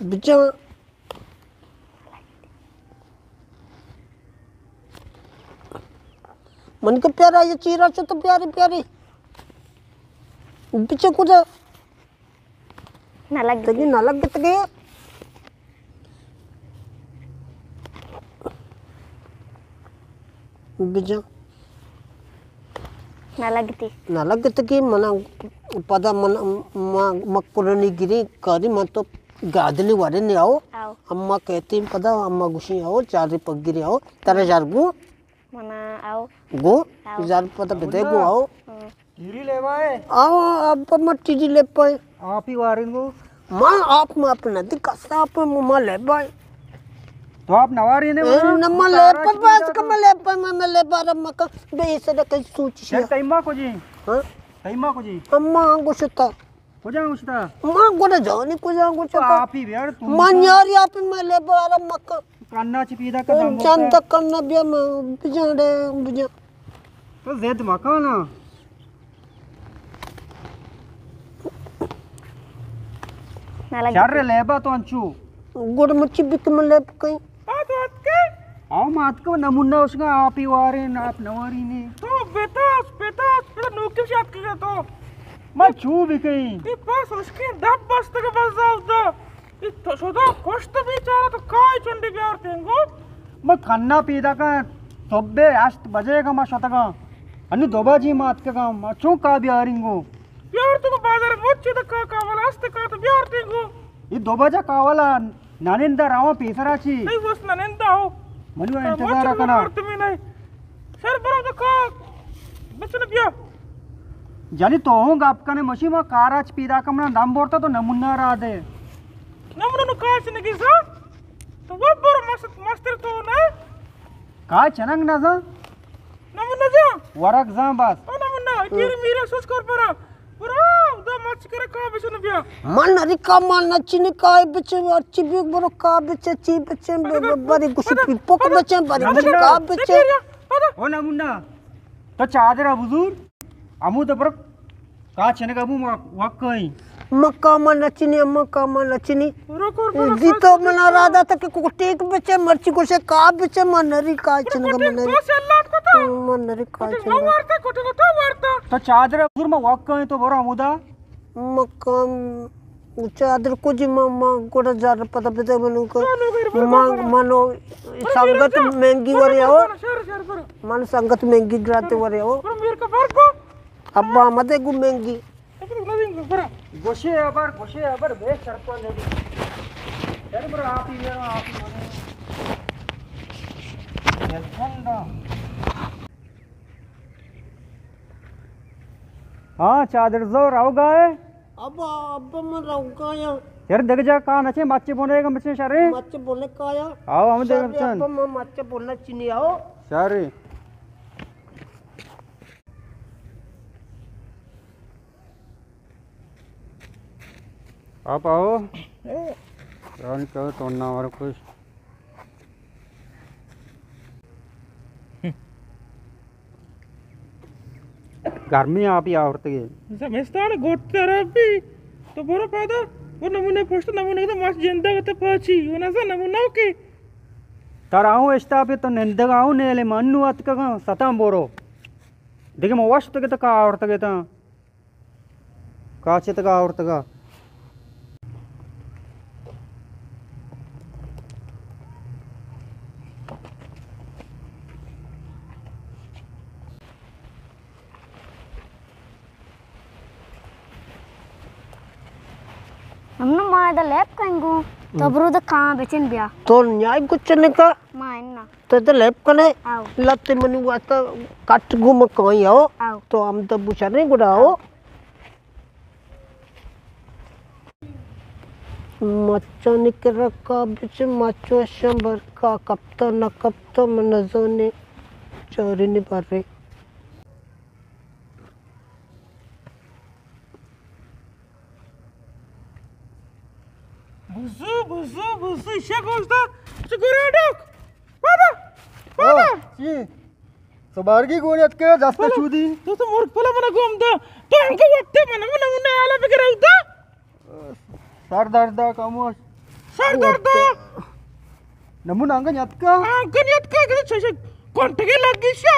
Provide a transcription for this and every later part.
بجا۔ من کہ پیارا یہ چیرا چو تو پیاری پیاری۔ بچے کجا؟ نہ لگ تگی، نہ لگ تگی۔ بجا۔ نہ لگتی۔ نہ لگتگی، منا پدا من، ما، مکرانی گری کاری من تو گادنی ورنی آؤ۔ آؤ۔ اما کہتی پدا اما گوشی آؤ، چاری پگری آؤ، ترا جار گو۔ منا آؤ۔ گو، آؤ۔ جار پدا بدے گو آؤ۔ ہاں۔ کیری لیبا ہے؟ آؤ، آپ مٹی جی لیبا ہے۔ آپ ہی وارنگو۔ ما آپ، ما آپ نہ دی کسا آپ ما لیبا ہے۔ تو آپ نواری نے اے، نہ ما لیبا بس کہ ما لیبا، ما، ما لیبا رب مکا بے سر کئی سوچ شیا۔ تئی ما کو جی؟ ہاں؟ تئی ما کو جی؟ اما گوشتا۔ کجا گوشتا؟ ما گوڑا جانی کجا گوشتا؟ آپ ہی بیار تو ما نیاری آپ ما لیبا رب مکا۔ کنا چی پیدا کدم چند تک کنا بیا ما بجان دے بجان۔ تو زد مکانا۔ شر لیبا تو انچو۔ گڑ مچی بک من لیب کئی۔ آ تو اتکے؟ آؤ ما اتکو نمونہ اشگا آپ ہی وارین، آپ نوارین۔ تو بتاس، بتاس، بتا نوکم شات کگا تو۔ ما چو بکئی؟ اے پاس اشکے دب بستگ بزاو دا۔ اے تو شدا کشت بیچارہ تو کائی چنڈی بیار تینگو۔ ما کھنا پیدا کن صبح ہشت بجے گا ما شتگا۔ انی دو بجی ما اتکگا ما چون کا بیارینگو۔ بیار تو بازار مچ تو کا کاولا است کا تو بیار تینگو۔ اے دو بجہ کاولا ننندا راواں پیسرا چی؟ تئی وس ننندا ہو۔ منی انتظار کنا۔ شر برو تو کا بچن بیا۔ جانی تو ہوں گپ کنے مشی ما کاراچ پیدا کمنا دم بورتا تو نمونہ را دے۔ نمونہ نو کاچ نگی سا۔ تو وہ برو مست، مستر تو نا۔ کا چنگ نہ زان؟ نمونہ جان۔ ورگ زان بس۔ او نمونہ، تیر میرے سوچ کر پرا۔ برو، دا مچ کرے کا بچن بیا۔ من نری کا من نچینی کا بچے، اچی بی برو کا بچے، چی بچے، بری گوشی پی پک بچے، بری گوشی کا بچے۔ او نمونہ، تو چادر بزور، امو تو برو۔ کا چنگ ابو ما وکائی۔ مکا ما نچنی، مکا ما نچنی۔ زی تو منا را داتا کہ کو ٹیک بچے، مرچی گوشے کا بچے، ما نری کا چنگ من نری۔ من نری کا چنگ۔ تو چادر ابزور ما وکائی تو برو ہمودا۔ مکا چادر کجی ما، ما گوڑا زر پتا پتا منو کو۔ ما، منو سنگت مہنگی ورے ہو۔ من سنگت مہنگی گراتے ورے ہو۔ ابا مدے گو مہنگی۔ گوشے ابر، گوشے ابر، بے شرپا ندی۔ شر برا آپی میرا، آپی منے۔ ہاں، چادر زو روگا ہے؟ ابا، ابا من روگا یا۔ یار دگہ جا کا نچے، مچے بنے گا مچے شرے۔ مچے بنے کا یا؟ آؤ، ہم دے شرے، بچن۔ ابا من مچے بنے چنی آؤ۔ شرے۔ آپ آؤ۔ رانی کہو تو نہ ور کچھ۔ گرمی آپ ہی آورتگے۔ زمستان گوٹ ترا بھی۔ تو برو پادا، وہ نمونے پشت نمونے تو ماش جندہ گتا پاچی، وہ نزا نمونہ کے۔ ترا ہوں اشتاپی تو نندگا ہوں نیلے منو اتکگا ستاں برو۔ دیگه ما وشتگے تو کا آورتگے تا۔ کاچتگا آورتگا۔ ہم نہ ما ادا لیب کنگو۔ تو برو دا کاں بچن بیا۔ تو نیای گچنے کا؟ ما انا۔ تو تو لیب کنے؟ آؤ۔ لتے منی واسطہ کٹ گو مکائی آؤ۔ آؤ۔ تو ہم تو بشرے گڑا آؤ۔ آؤ۔ مچانی کرا کا بچ مچو شمبر کا کپتا نہ کپتا من نزانے چارینی بارے۔ بزو، بزو، بزو، ایشا گوشتا، چه گوریڈک؟ بابا، بابا۔ آه، چی؟ سبارگی گوریت که دست چودی؟ تو تو مرگ پلا منا گم دا۔ تو انکا وقت منا، منا، منا حالا بگر دا۔ سر درد دا کموش۔ سر درد۔ نمو نانگا نیتکا۔ آنگا نیتکا، کہ چشک کنٹگے لگی شا۔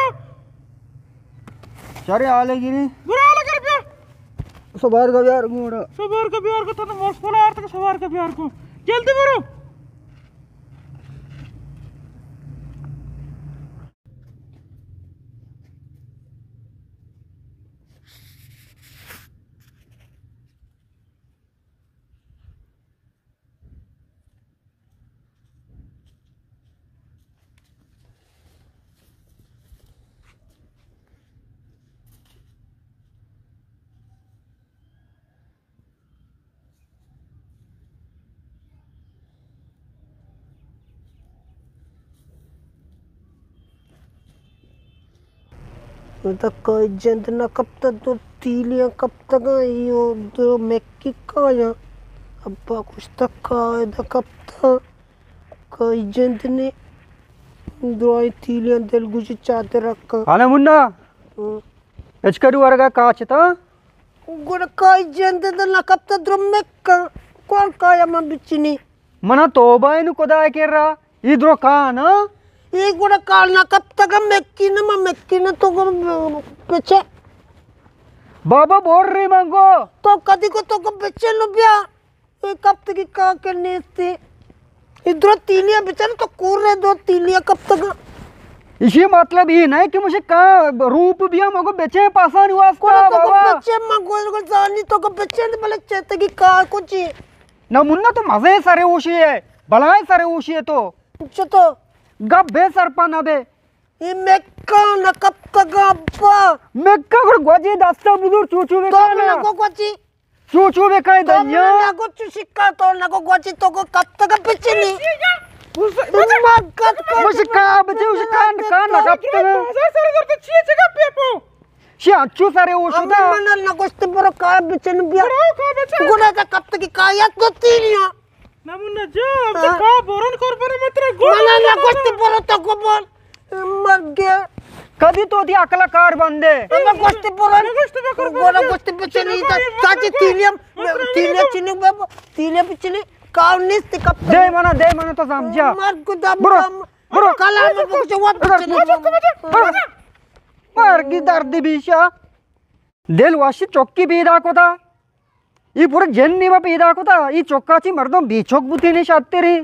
چارے حالے گیری۔ برا حالے کر بیا۔ سوار کا بیار گوڑا۔ سوار کا بیار کو، تنے مشکل آرت کہ سوار کا بیار کو۔ جلدی برو۔ دکا جند نہ کپتہ، دو تیلیاں کپتگاں، ایو دو مکی کایاں۔ ابا گوشتہ قاعدہ کپتہ، کائی جند نے، درائیں تیلیاں دل گوشی چادر رکھاں۔ حالا منا، ہاں۔ اچکا دو ورگا کاچتا؟ گڑا کائی جند دل نہ کپتہ، درو مکاں۔ کون کایا من بچنی؟ منا توبہ انو خدا کرا، ای درو کان، ہاں؟ ای گڑا کان نہ کپتگا مکی نہ، ما مکی نہ تو گڑا بچے۔ بابا بور ری منگو۔ تو کدی کو تو کو بچے نو بیا۔ اے کپتگی کاکے نیستی۔ ای درو تیلیا بچار تو کور رے دو تیلیا کپتگا۔ ایشی مطلب ای نہ کہ مجھے کا روپ بیا مگو بچے پاسانی واسطہ گڑا تو کو بابا۔ بچے مگو گڑا زانی تو کو بچے بلے چیتگی کا کو چی۔ نہ منا تو مزے سرے ہوشی ہے، بلائیں سرے ہوشی ہے تو۔ چتو؟ گپ بے سرپا نہ بے۔ اے مکا نہ کپتگا ابا۔ مکا گڑ گوجی دستا بزور چوچو تو بکانا۔ نہ گو گوجی۔ چوچو بکائی تو دنیا۔ نہ گو چو شکا تو نہ گو گوجی تو گو کپتگا پچنی۔ مکت کو مجھے کا بچے اسے کان کان نہ کپتگا۔ بازار سر در تو چیئے چگا پیپو۔ شی انچو سرے او شدا۔ من نہ گوشت برو کار بچن بیا۔ برو کار بچن۔ گڑا تا کپتگی کایت دو تیلیا۔ نمونہ جا، اب ہاں۔ تو کا بورن قربان متر گوڑ من نہ گوشت برو تو کو بول۔ مر گیا۔ کدی تو دی عقل کار بندے۔ من گوشت برو۔ نہ گوشت بکر گوڑا گوشت بچنی تا۔ چاچی تیلیا، تیلیا چنی بابا، تیلیا بچنی۔ کار نیست کپتگی۔ دے منا، دے منا تو سمجھا۔ مر گدا برو۔ برو۔ کلا میں بکچ وقت برو۔ بچنی۔ برو۔ مرگی درد بیشا۔ دل واشی چکی پیدا کتا۔ ای پورا جن نیما پیدا کتا۔ ای چکا چی مردم بے چک بوتی نے شاتری۔